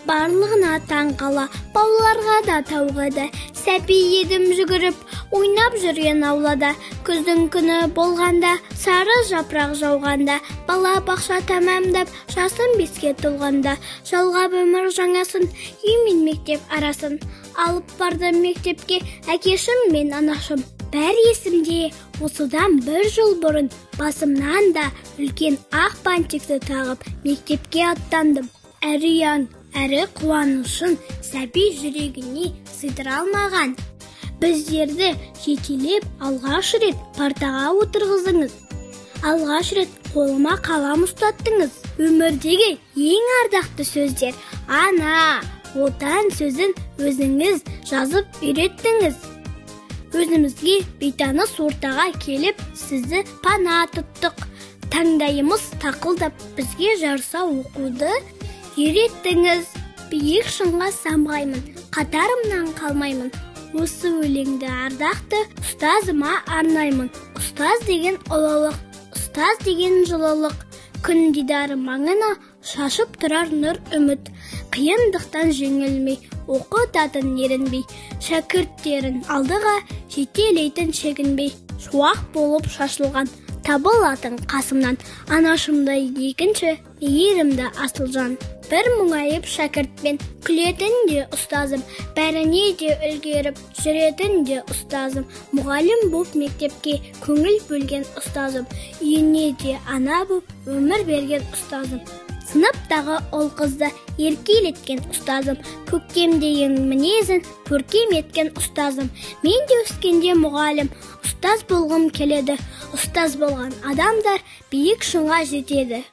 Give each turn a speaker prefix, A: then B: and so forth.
A: Барлығына таң қала, балаларға да тауға да. Сәби едім жүгіріп, ойнап жүрген аулада. Күздің күні болғанда, сары жапырақ жауғанда, бала бақша тәмамдап, жасым 5-ке толғанда, жалғап өмір жаңасын, үй мен мектеп арасын. Алып барды мектепке әкешім мен анашым. Бәрі есімде, осыдан бір жыл бұрын басымнан да үлкен ақ бантикті тағып мектепке аттандым. Әрі ұяң, әрі қуанышын сәби жүрегіне сыйдыра алмаған. Біздерді жетелеп алғаш рет партаға отырғыздыңыз. Алғаш рет қолыма қалам ұстаттыңыз. Өмірдегі ең ардақты сөздер ана, отан сөзін өзіңіз жазып үйреттіңіз. Өзімізге бейтаныс ортаға келіп, сізді пана тұттық. Таңдайымыз тақылдап, бізге жарыса оқуды үйреттіңіз. Биік шыңға самғаймын, қатарымнан қалмаймын. Осы өлеңді ардақты ұстазыма арнаймын. Ұстаз деген ұлылық, ұстаз деген жылылық. Күн дидары маңына шашып тұрар нұр үміт. Қиындықтан жеңілмей, оқытатын ерінбей, шәкірттерін алдыға жетелейтін шегінбей. Шуақ болып шашылған, табылатын қасымнан, анашымдай екінші мейірімді асыл жан. Бір мұңайып шәкіртпен күлетін де ұстазым, бәріне де үлгеріп жүретін де ұстазым. Мұғалім боп мектепке көңіл бөлген ұстазым, үйіне де ана боп өмір берген ұстазым. Сыныптағы ұл қызды еркелеткен ұстазым, көктем деген мінезін көркем еткен ұстазым. Мен де өскенде мұғалім, ұстаз болғым келеді. Ұстаз болған адамдар биік шыңға жетеді.